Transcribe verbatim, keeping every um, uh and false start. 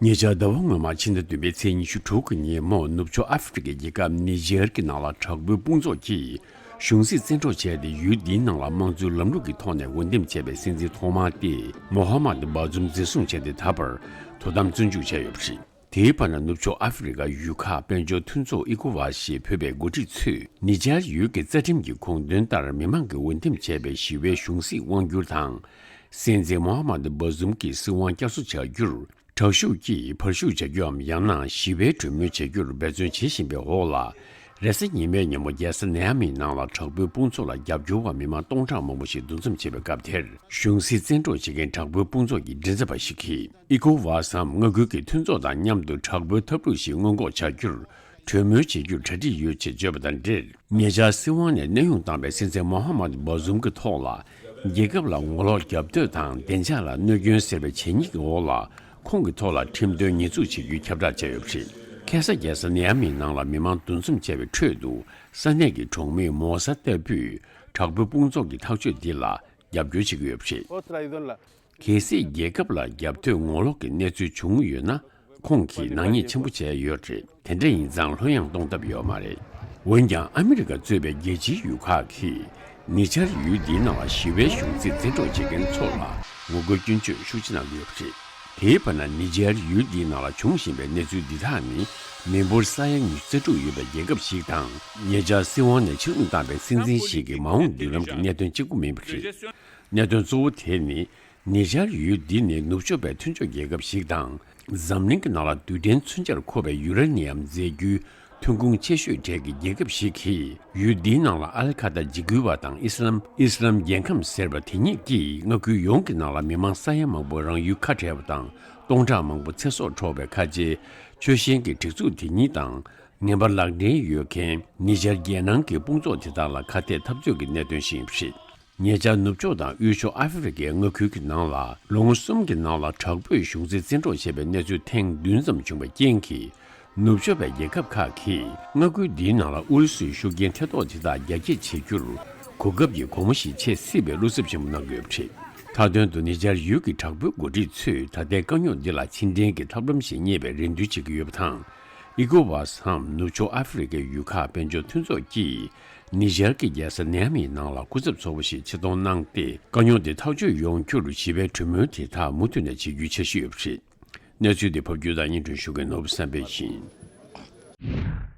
ཉེ་ཆར་ཟླ་བ་སྔོན་མ་ཕྱི་ཟླ་བདུན་པའི་ཚེས་ཉི་ཤུ་དྲུག་གི་ཉིན་མོ་ནུབ་ཕྱོགས་ཨ་ཧྥེ་རི་ཁའི་རྒྱལ་ཁབ་ནི་ཇར་གྱི་ནང་ལ་དྲག་པོའི་དཔུང་ཚོགས་ཀྱིས་གཞུང་སྲིད་བཙན་འཕྲོག་བྱས་ཏེ། ཡུལ་འདིའི་ནང་ལ་དམངས་གཙོའི་ལམ་ལུགས་ཀྱི་ཐོག་ནས་འོས་འདེམས་བྱས་པའི་སྲིད་འཛིན་ཐོག་མ་སྟེ་མོ་ཧ་མད་བྷ་ཛུམ་འཛིན་བཟུང་བྱས་ཏེ། ད་བར་དོ་དམ་བཙོན་འཇུག་བྱས་ཡོད་པ་རེད། དེའི་བར་ན་ནུབ་ཕྱོགས་ཨ་ཧྥེ་རི་ཁ་ཡུལ་ཁག་དཔལ་འབྱོར་མཐུན་ཚོགས་ཨི་ཀོ་ཝཱ་ཞེས་འབོད་པའི་འགོ་ཁྲིད་ཚོས་ནི་ཇར་ཡུལ་གྱི་རྩ་ཁྲིམས་ཀྱི་དགོངས་དོན་ལྟར་མི་མང་གིས་འོས་འདེམས་བྱས་པའི་ཞི་བའི་གཞུང་སྲིད་དབང་བསྒྱུར་དང་། སྲིད་འཛིན་མོ་ཧ་མད་བྷ་ཛུམ་གྱི་སྲིད་དབང་བསྐྱར་གསོ་བྱ་རྒྱུར་དྲག་ཤུགས་ཀྱིས་བར་ཞུགས་བྱ་རྒྱུའམ། ཡང་ན་ཞི་བའི་གྲོས་མོལ་བྱ་རྒྱུར་འབད་བརྩོན་བྱེད་བཞིན་པའི་འོག་ལ། རེས་གཟའ་ཉི་མའི་ཉིན་མོ་རྒྱལ་ས་ནེ་ཨ་མིའི་ནང་ལ་དྲག་པོའི་དཔུང་ཚོགས་ལ་རྒྱབ་སྐྱོར་བ་མི་མང་སྟོང་ཕྲག་མང་པོ་ཞིག་འདུ་འཛོམས་བྱས་པའི་སྐབས་དེར། གཞུང་སྲིད་བཙན་འཕྲོག་བྱེད་མཁན་དྲག་པོའི་དཔུང་ཚོགས་ཀྱི་མགྲིན་ཚབ་པ་ཞིག་གིས། ཨི་ཀོ་ཝཱ་སམ་མངའ་ཁུལ་གྱི་མཐུན་ཚོགས་དང་མཉམ་དུ་དྲག་པོའི་འཐབ་འཁྲུག་ཞིག་སྔོན་འགོག་བྱ་རྒྱུར་གྲོས་མོལ་བྱེད་རྒྱུར་གྲ་སྒྲིག་ཡོད་ཅེས་བརྗོད་པ་དང་འབྲེལ། ཉེ་ཆར་སྲིད་དབང་ནས་གནས་དབྱུང་བཏང་བའི་སྲིད་འཛིན་མོ་ཧ་མད་བྷ་ཛུམ་གྱི་ཐོག་ལ། རྒྱལ་ཁབ་ལ་ངོ་ལོག་རྒྱབ་གཏོད་དང་བདེ་འཇགས་ལ་གནོད་སྐྱོན་ཟེར་བའི་བྱས་ཉེས་ཀྱི་འོག་ལ། ཁོང་གི་ཐོག་ལ་ཁྲིམས་དོན་ཉེས་འཛུགས་བྱེད་རྒྱུའི་ཁྱབ་བསྒྲགས་བྱས་ཡོད་པ་རེད། ཁ་སང་རྒྱལ་ས་ནེ་ཨ་མིའི་ནང་ལ་མི་མང་འདུ་འཛོམས་བྱས་པའི་ཁྲོད་དུ། ས་གནས་ཀྱི་གྲོང་མིས་མོ་ཟ་ལྟ་བུས་དྲག་པོའི་དཔུང་ཚོགས་ཀྱི་ཐག་གཅོད་འདི་ལ་རྒྱབ་སྐྱོར་བྱེད་ཀྱི་ཡོད་པ་རེད། གལ་སྲིད་རྒྱལ་ཁབ་ལ་རྒྱབ་གཏོད་ངོ་ལོག་གི་གནས་ཚུལ་བྱུང་ཡོད་ན། ཁོང་གིས་ནག་ཉེས་ཆེན་པོ་བྱས་ཡོད་རེད། དེ་འདྲ་ཡིན་ཙང་ལྷོད་ཡངས་གཏོང་ཐབས་ཡོད་མ་རེད། འོན་ཀྱང་ཨ་མི་རི་ཀ་གཙོས་པའི་རྒྱལ་སྤྱིའི་ཡུལ་ཁག་གིས་ནི་ཇར་ཡུལ་འདིའི་ནང་ལ་ཞི་བའི་གཞུང་སྲིད་བཙན་འཕྲོག་བྱེད་མཁན་ཚོ་ལ་ངོ་རྒོལ་སྐྱོན་བརྗོད་ཤུགས་ཆེ་གནང་གི་ཡོད་པ་རེད། དེའི་བར་ན་ནི་ཇར་ཡུལ་འདིའི་ནང་ལ་འབྱུང་བཞིན་པའི་གནས་ཚུལ་འདི་དག་ནི་མི་འབོར་ས་ཡ་ཉི་ཤུ་རྩ་དྲུག་ཡོད་པའི་རྒྱལ་ཁབ་ཞིག་དང་། ཉེ་ཆར་སྲིད་དབང་ནས་ཕྱིར་འཐེན་བཏང་བའི་སྲིད་འཛིན་ཞིག་གི་མ་འོངས་མདུན་ལམ་གྱི་གནད་དོན་གཅིག་པུ་མིན་པ་རེད། གནད་དོན་གཙོ་བོ་དེ་ནི། ནི་ཇར་ཡུལ་འདི་ནི་ནུབ་ཕྱོགས་པའི་མཐུན་ཕྱོགས་རྒྱལ་ཁབ་ཞིག་དང་། འཛམ་གླིང་གི་ནང་ལ་རྡུལ་ཕྲན་མཚོན་ཆར་མཁོ་བའི་ཡུ་རེ་ནི་ཡམ་རྫས་རྒྱུའི་ཐོན་ཁུངས་ཆེ་ཤོས་གྲས་ཀྱི་རྒྱལ་ཁབ་ཞིག་གིས། ཡུལ་འདིའི་ནང་ལ་ཨལ་ཁ་ད་འཇིགས་སྐུལ་བ་དང་ཨི་སི་ལམ། ཨི་སི་ལམ་རྒྱལ་ཁམས་ཟེར་བ་དེ་ཉིད་ཀྱིས་མངའ་ཁུལ་ཡོངས་ཀྱི་ནང་ལ་མི་མང་ས་ཡ་མང་པོ་རང་ཡུལ་ཁ་བྲལ་བ་དང་། སྟོང་ཕྲག་མང་པོ་ཚེ་སྲོག་འཕྲོག་པའི་ཁ་ཆེའི་ཆོལ་ཞེན་གྱི་སྒྲིག་འཛུགས་དེ་ཉིད་དང་། ངན་པ་ལག་འབྲེལ་ཡོད་མཁན་ནི་ཇར་རྒྱལ་ནང་གི་དཔུང་ཚོགས་དེ་དག་ལ་ཁ་གཏད་འཐབ་རྩོད་ཀྱི་གནད་དོན་ཞིག་ཡིན་པ་རེད། ཉེ་ཆར་ནུབ་ཕྱོགས་དང་དབུས་ཕྱོགས་ཨ་ཧྥེ་རི་ཁའི་མངའ་ཁུལ་གྱི་ནང་ལ་ལོ་ངོ་གསུམ་གྱི་ནང་ལ་དྲག་པོས་གཞུང་སྲིད་བཙན་འཕྲོག་བྱས་པའི་གནས་ཚུལ་ཐེངས་བདུན་ཙམ་བྱུང་བའི་རྐྱེན་གྱིས། ནུབ་ཕྱོགས་པའི་རྒྱལ་ཁབ་ཁག་གིས་མངའ་ཁུལ་འདིའི་ནང་ལ་ཨུ་རུ་སུའི་ཤུགས་རྐྱེན་ཐེ་གཏོགས་དེ་དག་རྒྱ་སྐྱེད་བྱེད་རྒྱུར་གོ་སྐབས་ཀྱི་སྒོ་མོ་ཞིག་ཕྱེ་སྲིད་པའི་བློ་འཚབ་ཆེན་པོ་གནང་གི་ཡོད་པ་རེད། མཐའ་དོན་དུ་ནི་ཇར་ཡུལ་གྱི་དྲག་པོའི་འགོ་ཁྲིད་ཚོས་ད་ལྟའི་དཀའ་རྙོག་འདི་ལ་ཕྱིར་འཐེན་གྱི་ཐབས་ལམ་ཞིག་རྙེད་པའི་རེ་འདུན་བྱེད་ཀྱི་ཡོད་པ་དང་། ཨི་ཀོ་ཝཱ་སམ་ནུབ་ཕྱོགས་ཨ་ཧྥེ་རི་ཁའི་ཡུལ་ཁག་དཔལ་འབྱོར་མཐུན་ཚོགས་ཀྱིས། ནི་ཇར་གྱི་རྒྱལ་ས་ནེ་ཨ་མིའི་ནང་ལ་སྐུ་ཚབ་ཚོགས་པ་ཞིག་ཆེད་གཏོང་གནང་སྟེ། དཀའ་རྙོག་འདི་ཐག་གཅོད་ཡོང་རྒྱུར་ཞི་བའི་གྲོས་མོལ་དེ་དག་མུ་མཐུད་ནས་བྱེད་རྒྱུའི་འཆར་གཞི་ཡོད་པ་རེད། གནས་ཚུལ་འདི་ཕབ་སྒྱུར་དང་སྙན་སྒྲོན་ཞུ་མཁན་ནོར་བུ་བསམ་འཕེལ་ཡིན།